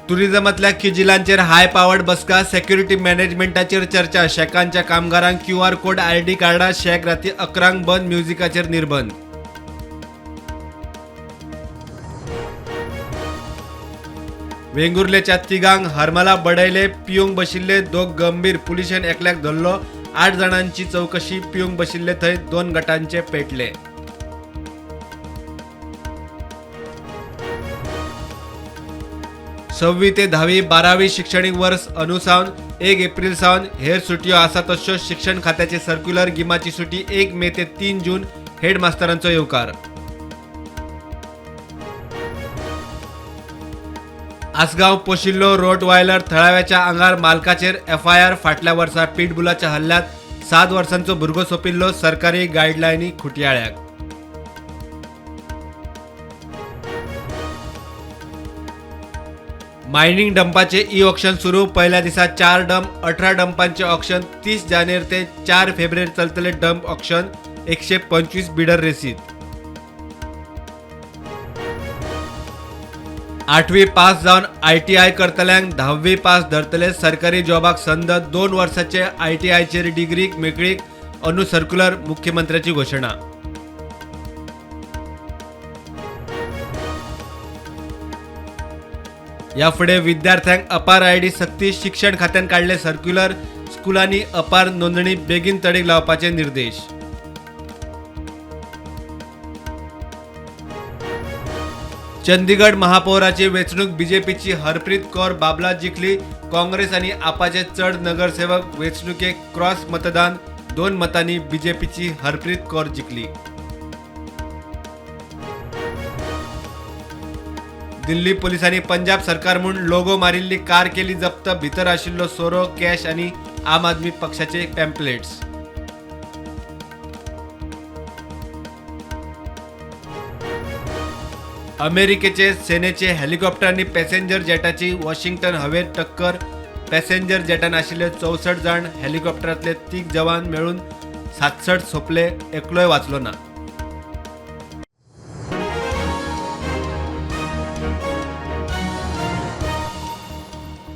टुरिझमांतल्या किजिलांचेर हाय powered बसका, security मॅनेजमेंटाचेर चर्चा. शॅकांच्या कामगारांक क्यूआर कोड, आयडी कार्डां. शॅक राती 11 बंद, म्युझिकाचेर निर्बंध. वेंगुर्लेच्या तिगांक हरमला बडयले, पिवंक बशिल्ले दोग गंभीर. पुलिशेन एकल्याक धरलो, 8 जाणांची चवकशी. पिवंक बशिल्ले थंय 2 गटांचे पेटले. 6वी ते 10वी 12वी शिक्षणीक वर्स अंदू सावन 1 एप्रील सावन, हेर सुटयो आसा तश्यो. शिक्षण खात्याचे सर्क्युलर. गिमाची सुटी 1 मे ते 3 जून. हेडमास्तरांचो येवकार. आसगांव पोशिल्लो रोटवायलर थळाव्याच्या आंगार, मालकाचेर एफआयआर. फाटल्या वर्सा पिटबुलाच्या हल्ल्यात 7 वर्सांचो भुरगो सोंपिल्लो. सरकारी गायडलायनी खुटयाळ्याक. मायनिंग डंपाचे ई ऑक्शन सुरू. पहिल्या दिसा 4 डंप, 18 डंपांचे ऑक्शन. 30 जानेर ते 4 फेब्रुवारी चलतले डंप ऑक्शन. 125 बिडर रेसीत. 8वी पास जावन आयटीआय करतल्यांक 10वी पास धरतले. सरकारी जॉबाक संद. 2 वर्साचे आयटीआयचेर डिग्रीक मेकळीक. अंदू सर्क्युलर. मुख्यमंत्र्याची घोशणा. याफुडें विद्यार्थ्यांक अपार आयडी सक्ती. शिक्षण खात्यान काडले सर्क्युलर. स्कुलांनी अपार नोंदणी बेगीन तडीक लावपाचे निर्देश. चंदीगड महापौराची वेंचणूक बीजेपीची हरप्रीत कौर बाबला जिखली. काँग्रेस आणि आपाचे चड नगरसेवक. वेंचणुकेक क्रॉस मतदान. 2 मतांनी बीजेपीची हरप्रीत कौर जिखली. दिल्ली पोलिसांनी पंजाब सरकार म्हूण लोगो मारिल्ली कार केली जप्त. भितर आशिल्लो सोरो, कॅश आनी आम आदमी पक्षाचे पॅम्पलेट्स. अमेरिकेचे सेनेचे हेलिकॉप्टर आनी पॅसेंजर जेटाची वॉशिंग्टन हवेत टक्कर. पॅसेंजर जेटान आशिल्ले 64 जाण, हेलिकॉप्टरांतले 3 जवान मेळून 67 सोंपले. एकलोय वाचलो ना.